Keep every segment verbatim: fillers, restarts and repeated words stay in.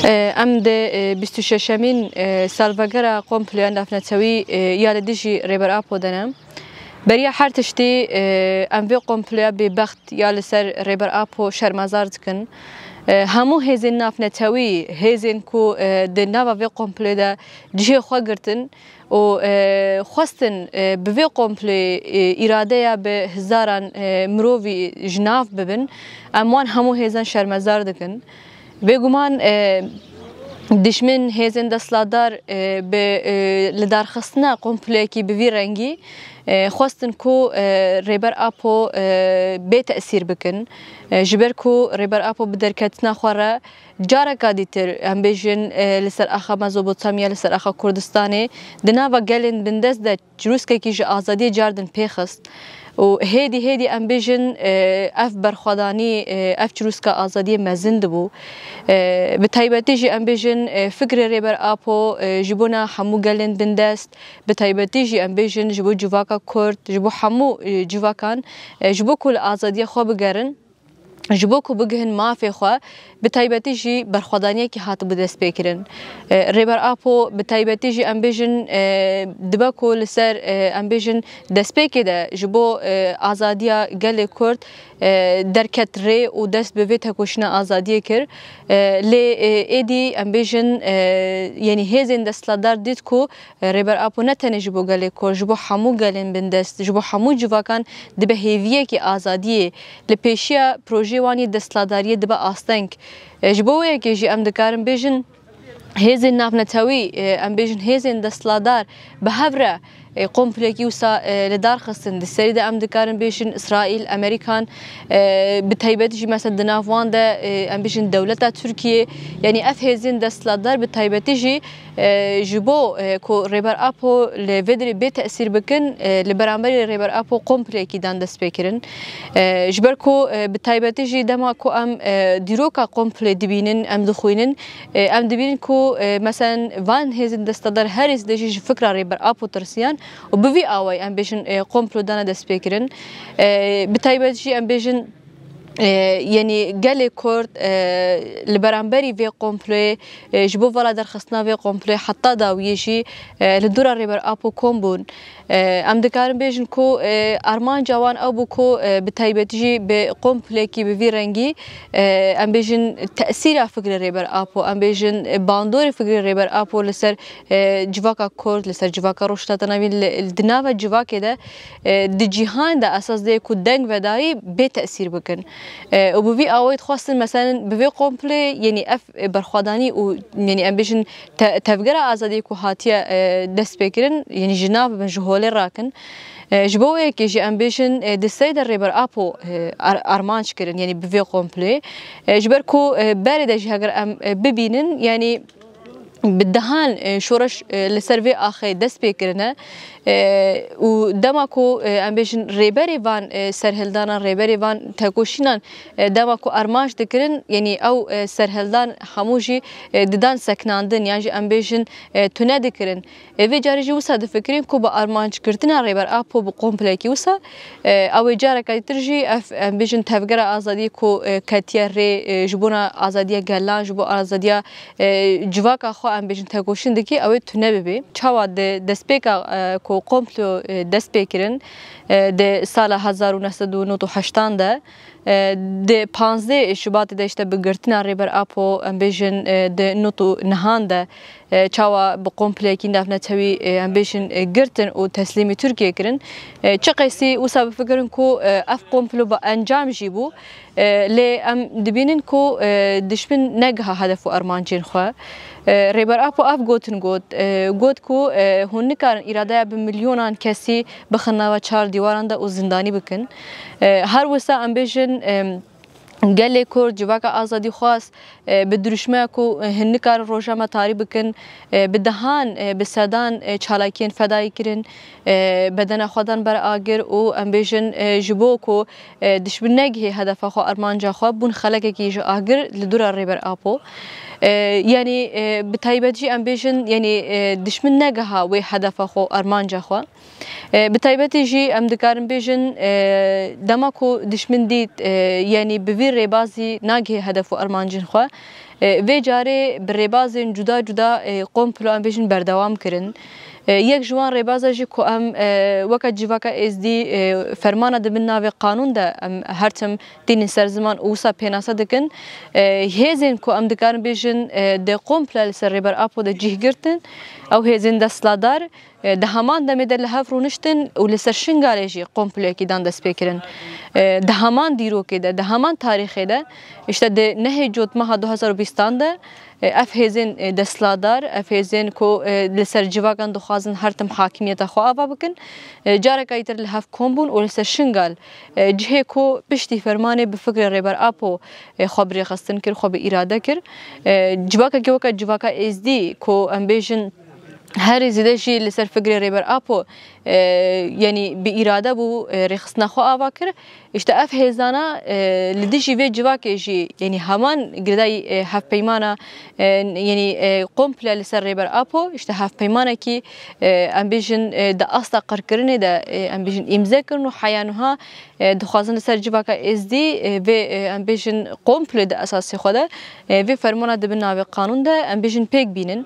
E, em di, e, bîst û şeşemîn, e, salvegera komploya navnetewî, e, ya li dijî Rêber Apo de ne. Beriya her tiştî, e, em vê komploya bêbext ya li ser Rêber Apo şermezar dikin. E, hemû hêzên navnetewî, hêzên ku, e, di nava vê komployê de cihê xwe girtin û, e, xwestin, e, bi vê komployê, e, îradeya bi hizaran, e, mirovî ji nav bibin, em wan hemû hêzan şermezar dikin. Bêguman, e, dijmin hêzên desthilatdar, e, bi, e, lidarxistina komployekî bi vî rengî, e, xwestin ku, e, Rêber Apo, e, bê tesîr bikin. E, ji ber ku Rêber Apo bi derketina xwe re careka dîtir, em bêjin, e, li ser axa Mezopotamya, li ser axa Kurdistanê, di nava gelên bindest de çirûskekî ji azadiyê car din pê xist û hêdî hêdî em bêjin, e, ev berxwedanî, e, ev çirûska azadiyê mezin dibû. E, bi taybetî jî em bêjin, e, fikrê Rêber Apo, e, ji bona hemû gelên bindest, bi taybetî jî em bêjin ji bo civaka Kurd, ji bo hemû, e, civakan, e, ji bo ku li azadiya xwe bigerin, ji bo ku bigihin mafê xwe, bi taybetî jî berxwedaniyekî hatibû destpêkirin. E, Rêber Apo bi taybetî jî em bêjin, e, dibe ku li ser, e, em bêjin destpêkê de ji bo, e, azadiya gelê Kurd, e, derket rê û dest bi vê tekoşîna azadiyê kir. E, lê, e, êdî em bêjin, e, yenî hêzên desthilatdar dît ku, e, Rêber Apo ne tenê ji bo gelê Kurd, ji bo hemû gelên bindest, ji bo hemû civakan dibe hêviyekî azadiyê, li pêşiya projeyê wan yê desthilatdariyê dibe asteng. E, ji bo wê yekê jî em dikarin bêjin, hêzên navnetewî, e, em bêjin hêzên desthilatdar bi hev re, e, komplekî wisa, e, li dar xistin. Di serî de em dikarin bêjin Îsraîl, Amerîkan, e, bi taybetî jî mesela di nav wan de, e, em bêjin dewleta Tirkiyê, yanî ev hêzên desthilatdar bi taybetî jî, e, ji bo, e, ku Rêber Apo li vê dirê bê tesîr bikin, e, li beramberî Rêber Apo komplekî dan destpêkirin. E, ji ber ku, e, bi taybetî jî dema ku em, e, dîroka komplê dibînin, em dixwînin, e, em dibînin ku, e, meselen van hêzên desthilatdar herî zêde jî ji fikra Rêber Apo tirsiyan û bi vî awayî em bêjin, e, komplo dane destpêkirin. E, bi taybet jî em bêjin, e, yenî gelê Kurd, e, li beramberî vê komployê, e, ji bo vala derxistina vê komployê heta dawiyê jî, e, li dora Rêber Apo kom bûn. E, em dikarin bêjin ku, e, armanca wan ew bû ku, e, bi taybetî jî bi komplekî bi vî rengî, e, em bêjin tesîra fikrê Rêber Apo, em bêjin, e, bandorê fikrê Rêber Apo li ser, e, civaka Kurd, li ser civaka Rojhilata Navîn, li, di nava civakê de, e, di cîhan de esas dê ku deng vedayî bê tesîr bikin. E, û bi vî awayî dixwestin, meselen, bi vê komplê, yenî ev, e, berxwedanî û, yenî em bêjin te-, tevgera azadiyê ku hatiye, e, destpêkirin, yenî ji nav bibin, ji holê rakin. E, ji bo wê yekê jî em bêjin, e, di serî de Rêber Apo, e, ar-, armanc kirin, yenî bi vê komplê. E, ji ber ku, e, berê de jî heger em, e, bibînin, yenî bi dehan, e, şoreş, e, li ser vê axê dest pê kirine. E, û dema ku, e, em bêjin rêberê van, e, serhildanan, rêberê van tekoşînan, e, dema ku armanc dikirin, yenî ew, e, serhildan hemû jî, e, didan seknandin, yan jî em bêjin, e, tune dikirin. E, vê carê jî wisa difikirin ku bi armanckirtina Rêber Apo bi komplekî wisa, e, ew ê careke dîtir jî ev, em bêjin, tevgera azadiyê ku, e, ketiye rê, e, ji bona azadiya gelan, ji bo azadiya, e, civaka xwe, em bêjin, tekoşîn dikî, ew ê tune bibê. Çawa di destpêka, e, ku komplo, e, dest pê kirin, e, di sala hezar û neh sed û nod û heştan de, e, di panzdeh Şubatê de, işte, bi girtina Rêber Apo, em bêjin, e, di nod û nehan de, e, çawa bi komplekî navnetewî, e, em bêjin, e, girtin û teslîmî Tirkiyê kirin. E, çi qasî wisa bifikirin ku, e, ev komplo bi encam jî bû. E, lê em dibînin ku, e, dişmin negiha hedef û armancên xwe. E, Rêber Apo ev gotin got, e, got ku, e, hûn nikarin îradeya bi milyonan kesî bixin nava çar dîwaran de û zindanî bikin. E, her wisa em bêjin, e, gelê Kurd, civaka azadîxwaz, e, bi dirûşmeya ku, e, hin nikarin roja me tarî bikin, e, bi dehan, e, bi sedan, e, çalakiyên fedayî kirin, e, bedena xwe dan ber agir û em bêjin, e, ji bo ku, e, dişmin negihê hedefa xwe, armanca xwe, bûn xelekekî ji agir li dûra Rêber Apo. E, yanî, e, bi taybet jî em bêjin, yanî, e, dişmin negiha wê hedefa xwe, armanca xwe. E, bi taybetî jî em dikarin bêjin, e, dema ku dişmin dît, e, yanî bi vî rêbazî nagihê hedef û armancên xwe, E, vê carê bi rêbazên cuda cuda, e, komplo em bêjin berdewam kirin. E, yek ji wan rêbaza jî ku em, e, weke civaka êzdî, e, fermana di bin navê qanûn de em her tim tînin ser ziman û wisa pênase dikin. E, hêzên ku em dikarin bêjin, e, di komplo li ser Rêber Apo de cih girtin, ew hêzên desthilatdar, e, di heman demê de li hev rûniştin û li ser Şingalê jî komployekî dan destpêkirin. E, di heman dîrokê de, di heman tarîxê de, işte di nehê Cotmeha du hazar û bîstan de, e, ev hêzên, e, desthilatdar, ev hêzên ku, e, li ser civakan dixwazin her tim hakimiyeta xwe ava bikin, e, careka dîtir li hev kom bûn û li ser Şingal, e, cihê ku piştî fermanê bi fikrê Rêber Apo, e, xwe bi rêxistin kir, xwe bi îrade kir. E, civakekî weke civaka êzdî ku em bêjin herî zêde jî li ser fikrê Rêber Apo, e, yanî bi îrade bû, e, rêxistina xwe ava kir. Îşte ev hêzana, e, li dijî vê civakê jî, yanî heman girêdayî, e, hevpeymana, e, yanî, e, komple li ser Rêber Apo, îşte hevpeymanekî, e, em bêjin, e, di asta qirkirinê de, e, em bêjin îmze kirin û heya niha, e, dixwazin li ser civaka êzdî, e, vê, e, em bêjin komple di esasê xwe de, e, vê fermana di bin navê qanûn de em bêjin pêk bînin.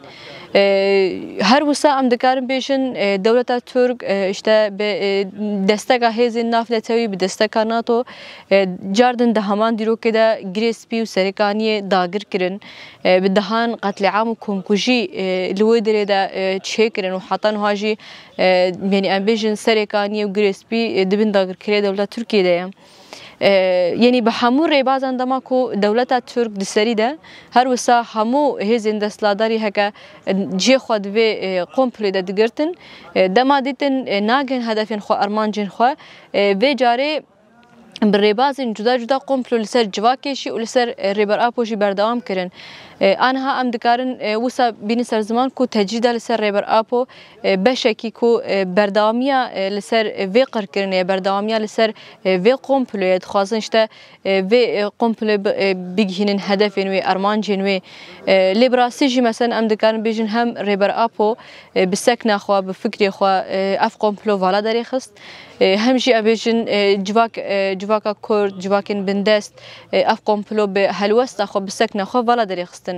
E, her wisa em dikarin bêjin, e, dewleta Tirk, e, işte bi, e, desteka hêzên navnetewî, bi desteka nato, e, cardin di heman dîrokê de Girê Spî û Serêkaniyê dagir kirin. E, bi dehan qetlîam û komkujî, e, li wê derê de, e, çêkirin û heta niha jî, e, yanî em bêjin Serêkaniyê û Girê Spî, e, di bin dagirkeriya dewleta Tirkiyê de ye. E, yanî bi hemû rêbazan dema ku dewleta Tirk di serî de, her wisa hemû hêzên desthilatdarî heke, e, cihê xwe di vê, e, komployê de digirtin, e, dema dîtin, e, nagihên hedefên xwe, armancên xwe, e, vê carê bi rêbazên cuda cuda komplo li ser civakê jî û li ser, e, Rêber Apo jî berdewam kirin. E, aniha em dikarin, e, wisa bînin ser ziman ku tecrîda li ser Rêber Apo, e, beşekî ku, e, berdewamiya, e, li ser, e, vê qirkirinê, berdewamiya li ser, e, vê komployê dixwazin işte, e, vê, e, komployê bi, e, bigihînin hedefên wê, armancên wê. E, lê bi rastî jî mesela em dikarin bêjin hem Rêber Apo, e, bi sekna xwe, bi fikrê xwe, e, ev komplo vala derêxist. E, hem jî em bêjin, e, civak, e, civaka Kurd, civakên bindest, e, ev komplo bi helwesta xwe, bi sekna xwe vala derêxistin.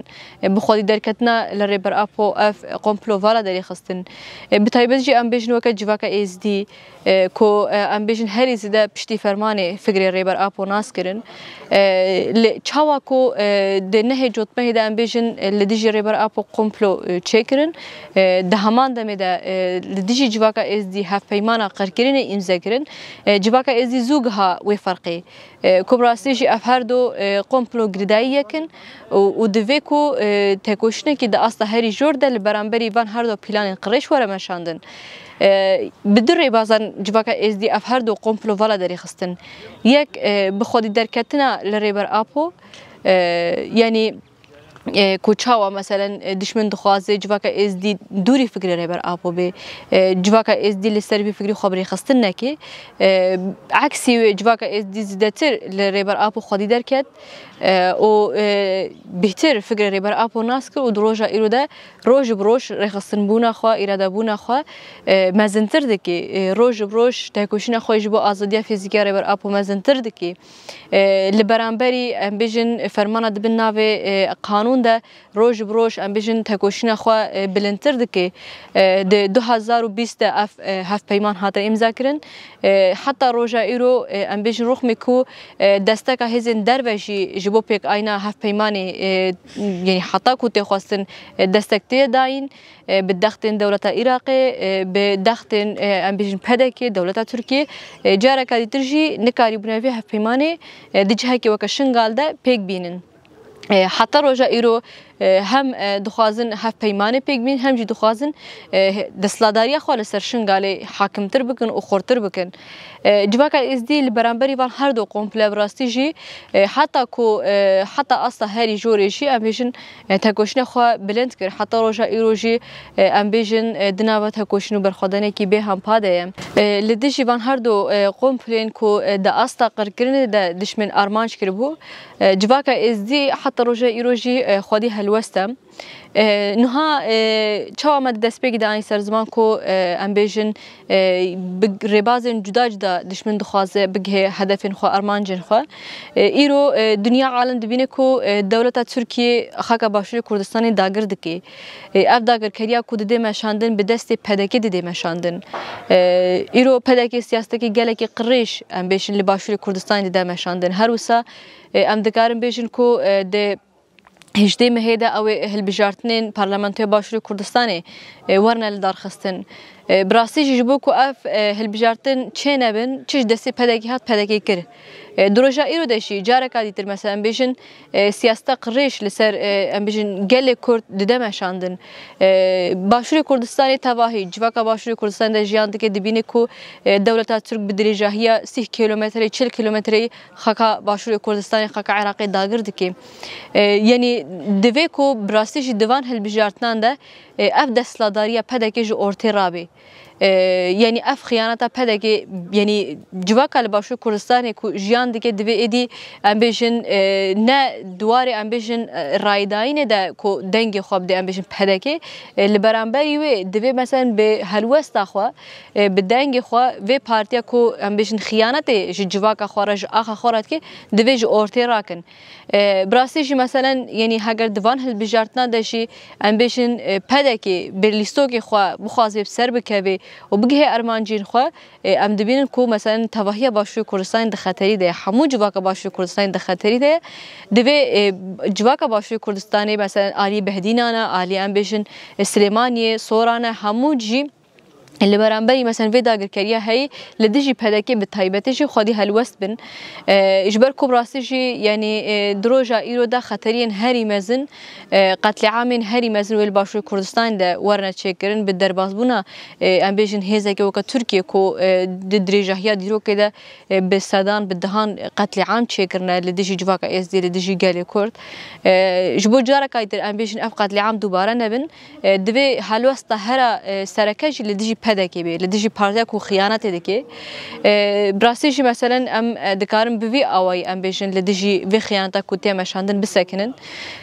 E, bi xwedî derketina li Rêber Apo ev komplo vala derêxistin. E, bi taybet jî em bêjin weke civaka Êzdî, e, ku, e, em bêjin herî zêde piştî fermanê fikrê Rêber Apo nas kirin. E, li çawa ku, e, di nehê Cotmehê de em bêjin, e, li dijî Rêber Apo komplo, e, çêkirin, e, di heman demê de, e, li dijî civaka Êzdî hevpeymana qirkirinê îmze kirin. E, civaka Êzdî zû giha wê ferqê. E, ku bi rastî jî ev her du, e, komplo girêdayî yek in û, û divê ku, e, tekoşînekî di asta herî jor de li beramberî van her du planên qirêj were meşandin. E, bi du rêbazan civaka Êzdî ev her du komplo vala derêxistin. Yek, e, bi xwedî derketina li Rêber Apo, e, yanî, e, ku çawa, meselen, e, dişmin dixwaze civaka Êzdî dûrî fikrê Rêber Apo bê, e, civaka Êzdî li ser vî fikrî xwe bi rêxistin neke. E, eksî wê civaka Êzdî zêdetir li Rêber Apo xwedî derket, e, û, e, bêhtir fikrê Rêber Apo nas kir û di roja îro de roj bi roj rêxistinbûna xwe, îradebûna xwe, e, mezintir dike. E, roj bi roj tekoşîna xwe ji bo azadiya fîzîkî ya Rêber Apo mezintir dike. E, li beramberî, em bêjin, fermana di bin navê, e, qanûn de roj bi roj, em bêjin, tekoşîna xwe, e, bilindtir dike. E, di du hazar û bîst de ev, e, hevpeyman hate îmza kirin. E, heta roja îro, e, em bêjin, rûxmê ku, e, desteka hêzên derve jî ji bo pêkayîna hevpeymanê, e, yanî heta ku tê xwestin, e, destek tê dayîn, e, bi dextên dewleta Iraqê, e, bi dextên, e, em bêjin P D K, dewleta Tirkiyê, e, careka dîtir jî nikarîbûne vê hevpeymanê, e, di cihekê weke Şingal de pêk bînin. E, heta roja îro, e, hem, e, dixwazin hevpeymanê pêk bînin, hem jî dixwazin, e, desthilatdariya xwe li ser Şingalê hakimtir bikin û xurtir bikin. E, civaka Êzdî li beramberî van her du komple bi rastî jî, e, heta ku, e, heta asta herî jorê jî, em bêjin, e, tekoşîna xwe bilind kir. Heta roja îro jî, e, em bêjin, e, di nava tekoşîn û berxwedanekî bê hempa de ye. E, li dijî van her du, e, komplên ku, e, di asta qirkirinê de dişmin armanc kiribû, e, civaka Êzdî heta Roja îro jî, e, xwedî helwest e. E, niha, e, çawa me di destpêkê de anî ser ziman ku, e, em bêjin, e, bi rêbazên cuda cuda dişmin dixwaze bigihê hedefên xwe, armancên xwe. E, îro, e, dinya alem dibîne ku, e, dewleta Tirkiyê xaka Başûrê Kurdistanê dagir dike. E, ev dagirkeriya ku dide meşandin bi destê P D K dide meşandin. E, îro P D K siyasetekî gelekî qirêj, em bêjin, li Başûrê Kurdistanê dide meşandin. Her wisa, e, em dikarin bêjin ku, e, di hejdê mehê de ew ê hilbijartinên Parlamentoya Başûrê Kurdistanê, e, werine lidarxistin. E, bi rastî jî ji bo ku ev, e, hilbijartin çênebin, çi ji destê P D K hat, P D K kir. E, di roja îro de jî careka dîtir, mesela, em bêjin, e, siyaseta qirêj li ser, e, em bêjin, gelê Kurd dide meşandin. E, Başûrê Kurdistanê tevahî, civaka Başûrê Kurdistanê de jiyan dike, dibîne ku, e, dewleta Tirk bi dirêjahiya sîh kîlometreyê, çil kîlometreyê xaka Başûrê Kurdistanê, xaka Iraqê dagir dike. E, yanî divê ku bi rastî jî di van hilbijartinan de, e, ev desthilatdariya P D K ji ortê rabe. E, yanî ev xiyaneta P D K, yanî civaka li Başûrê Kurdistanê ku jiyan dike, divê êdî, em bêjin, e, ne di warê, em bêjin, e, rayîdayînê de ku dengê xwe bide, em bêjin, P D K, e, li beramberî wê divê, meselen, bi helwesta xwe, e, bi dengê xwe vê partiya ku, em bêjin, xiyanetê ji civaka xwe re, ji axa xwe re dike, divê ji ortê rakin. E, bi rastî jî, meselen, yanî heger di van hilbijartina de jî, em bêjin, e, P D K bi lîstokê xwe bixwaze bi ser bikeve û bigihê armancên xwe, e, em dibînin ku, meselen, tevahiya Başûrê Kurdistanê di xeterî de ye, hemû civaka Başûrê Kurdistanê di xeterî de ye. Divê, e, civaka Başûrê Kurdistanê, meselen, alî Behdînan e, alî, em bêjin, e, Silêmaniyê, Soran e, hemû jî li beramberî, meselen, vê dagirkeriya heyî li dijî P D K bi taybetî jî xwedî helwest bin. E, ji ber ku bi rastî jî, yanî, e, di roja îro de xeteriyên herî mezin, e, qetlîamên herî mezin wê li Başûrê Kurdistanê de werine çêkirin, bi derbasbûna, e, em bêjin, hêzeke weke Tirkiye ku, e, di dirêjahiya dîrokê de, e, bi sedan, bi dehan qetlîam çêkirine li dijî civaka Êzdî, li dijî gelê Kurd. E, ji bo careka dîtir, em bêjin, ev qetlîam dubare nebin. E, divê helwesta hera, e, sereke jî li dijî P D K bê, li dijî partiya ku xiyanetê dike. E, bi rastî jî, meselen, em, e, dikarin bi vî awayî, em bêjin, li dijî vê xiyaneta ku tê meşandin bisekinin.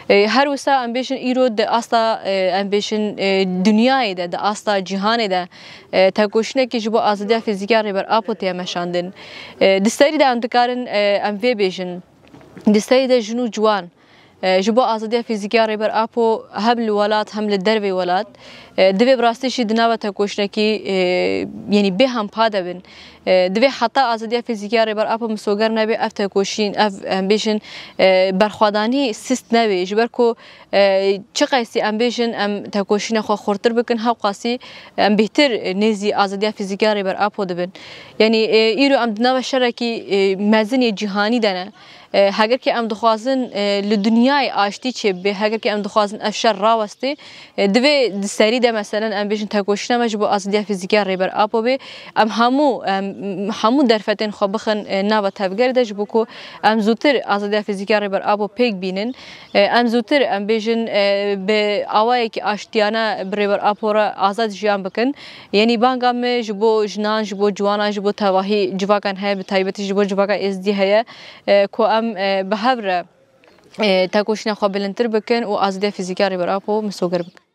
E, her wisa, em bêjin, îro di asta, e, em bêjin, e, dinyayê de, di asta cîhanê de, e, tekoşînekî ji bo azadiya fîzîkî ya Rêber Apo tê meşandin. E, di serî de em dikarin, e, em vê bêjin. Di serî de jin û ciwan, e, ji bo azadiya fîzîkî ya Rêber Apo hem li welat hem li dervê welat, e, divê bi rastî jî di nava tekoşînekî, e, yanî bê hempa de bin. E, divê heta azadiya fîzîkî ya Rêber Apo misoger nebe, ev tekoşîn, ev, em bêjin, e, berxwedanî sist nebe. Ji ber ku, e, çiqasî em bêjin, em tekoşîna xwe xurtir bikin, hewqasî em bêhtir nêzî azadiya fîzîkî ya Rêber Apo dibin. Yanî, e, îro em di nava şerekî, e, mezin yê cîhanî de ne. E, heger ke em dixwazin, e, li dinyayê aştî çêbibe, heger ke em dixwazin ev şer rawestê, e, divê di serî de, meselen, em bêjin tekoşîna me ji bo azadiya fîzîkî ya Rêber Apo bê. Em hemû, em hemû derfetên xwe bixin, e, nava tevgerê de, ji bo ku em zûtir azadiya fîzîkî ya Rêber Apo pêk bînin. E, em zûtir, em bêjin, e, bi awayekî aştiyane bi Rêber Apo re azad jiyan bikin. Yanî banga me ji bo jinan, ji bo ciwanan, ji bo tevahî civakan heye, bi taybetî ji bo civaka Êzdî heye, e, ku em, e, bi hev re, e, tekoşîna xwe bilindtir bikin û azadiya fîzîkî ya Rêber Apo misoger bikin.